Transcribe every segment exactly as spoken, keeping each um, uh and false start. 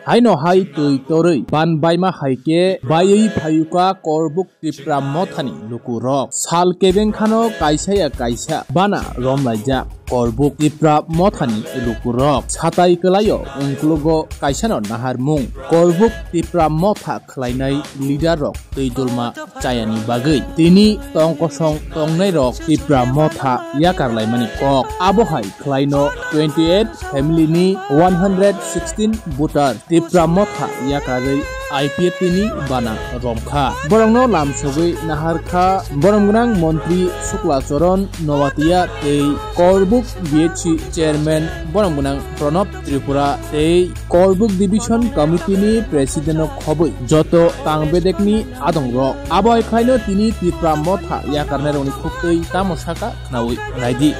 Haino hai twi torwi ban baima hai khe baiwi phayuka Korbuk Tipra Mothani lukurok. Sal kebeng khano kaisa ya kaisa bana romlaijak Korbuk Tipra Mothani lukurok. Satai kwlaio ungkulugo kaisano naharmung. Korbuk Tipra Motha khlainai leader rok twi dulma chayani bagwi tini tong kosong tongnai rok Tipra Motha yakar laimani kok. Abo hai khlaino twenty eight family ni one hundred sixteen voter Tipra Motha yakarwi I P F T ni bana romkha. Borokno lamsogwi naharkha borom gwnang montri Sukla Charan Noatia tei Korbuk B H C chairman borom gwnang Pranab Tripura tei Korbuk Division Committee ni President no khobwi joto tang bedek ni adong rok. Abo hai khlaino tini Tipra Motha yakarnai rokni khuktwi tamo saka khnaui naidi.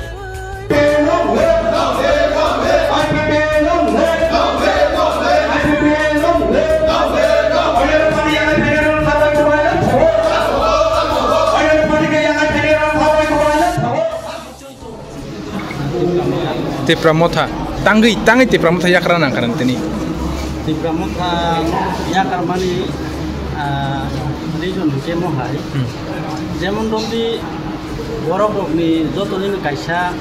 Tipra Motha. Tangwi, tangwi Tipra Motha yakra nang kha nang tini. Tipra Motha yakarmani, ah, reason hwnkhe mo hai. Hmm. Jemon romdi borok rokni joto nini kaisa,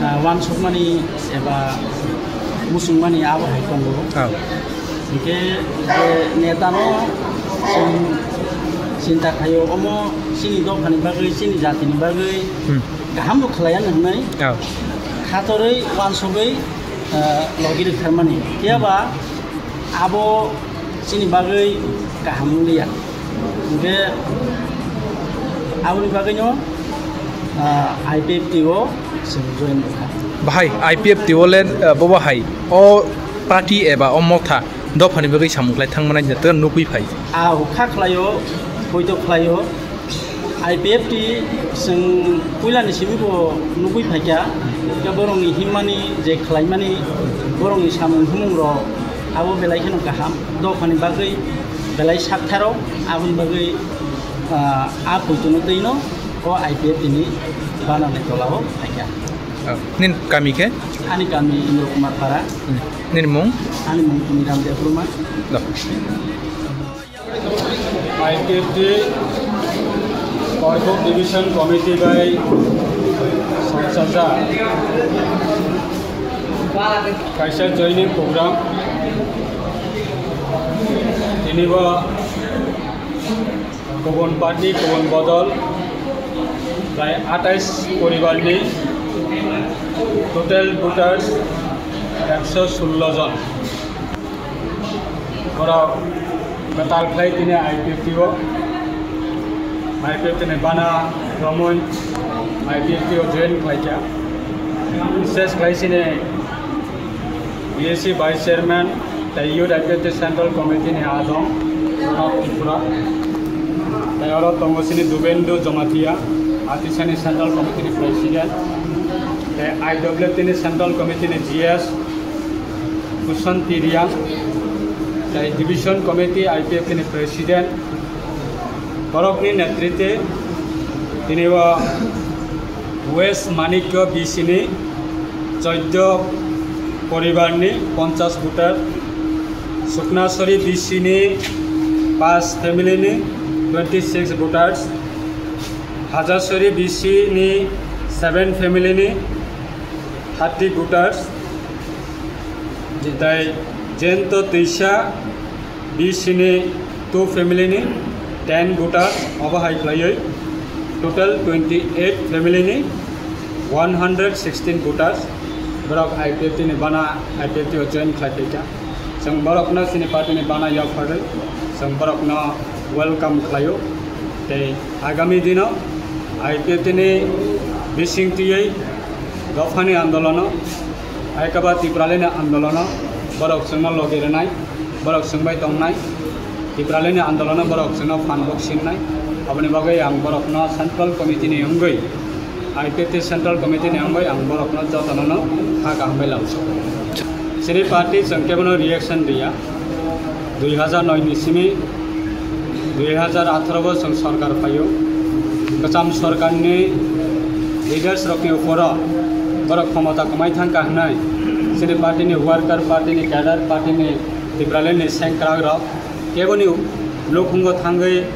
ah, wansukmani eba musungmani abo hai tongo. Oh. Hwnkhe je neta no chwng chinta khaio, omo chini dophani bagwi, chini jatini bagwi, Hmm. kaham bo khlaiya hwnwi Oh. khatorwi wansugwi, ah, logi rwkharmani. Phiyaba abo chini bagwi kaham wngya. Hwnkhe aboni bagwino, ah, I P F T o chwng join wngkha. Bahai I P F T o le, ah, bobo hai o party eba o motha dophani bagwi samung khlai thangmani jatwk nukwi phai. Ah, kha khlaio, poito khlaio. I P F T chwng puilani simi bo nugui phaikha, khe borokni himmani je khlaimani, borokni samung humung rok abo belai kheno kaham, dophani bagwi belai saktharo, aboni bagwi, ah, a poitono twino o I P F T ni banani tolao phaikha. Oh, nini kami khe? Ani kami Indra Kumar Para. Hmm. Nini mung? Ani mung Tumiram Debbarma. Do. I P F T Korbuk Division Committee bai songchajak kaisa joining program. Tini bo kubun party, kubun bodol, prai atais poribar ni total voters ekso sullo jon. Borok kwtal khlai tini I P F T o, I P F T ni bana romwi I P F T o join khlaikha. Bises khlai sini B S C Vice Chairman tei Youth I P F T Central Committee ni adong Pranab Tripura. Tei oro tongo sini Dubendu Jamatia, Atisani Central Committee ni President. Tei I W T ni Central Committee ni G S Kusanti Riang, tei Division Committee I P F T ni President, borokni netritwe tini o West Manikya B C ni choiddo poribar ni ponchash voter, Suknasori B C ni paanch family ni twenty six voters, Hajasori B C ni seven family ni thirty voters, tei Jayanta Teisa B C ni two family ni ten voters, obo hai khlaiwi total twenty eight family ni one hundred sixteen voters borok I P F T ni bana I P F T o join khlai phaikha. Chwng borokno chini party ni bana yapharwi chwng borokno welcome khlaio. Tei agami dino I P F T ni bising twiwi dophani andolono, Aikaba Tipraland ni andolono borok chwngno logi rwnai, borok chwng bai tongnai, Tipraland ni andolono borok chwngno phan bok simnai. Aboni bagwi ang borokno Central Committee ni wngwi, I P F T Central Committee ni wngwi ang borokno jotono no kha kaham bai lausio. Chini party chwng kebono reaction riya. Dui hazar noi ni simi dui hazar atharo bo chwng sorkar phaio. Kwcham sorkarni leaders rokni uphoro borok khomota kwmai thangkha hwnwi Chini party ni worker, party ni cadre, party ni Tipraland ni sengkrak rok kebo ni nukhungo thangwi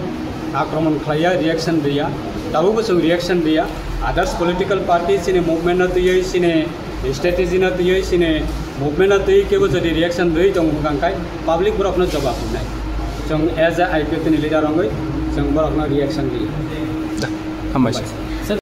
akromon khlaiya, reaction riya. Tabukbo chwng reaction riya. Others political party chini movement no twiwi, chini strategy no twiwi, chini movement no twiwi kebo jodi reaction rwi tong hwnkha khai public borok no jawab hwnai. Chwng as a I P F T ni leader wngwi chwng borok no reaction riya. Hambai.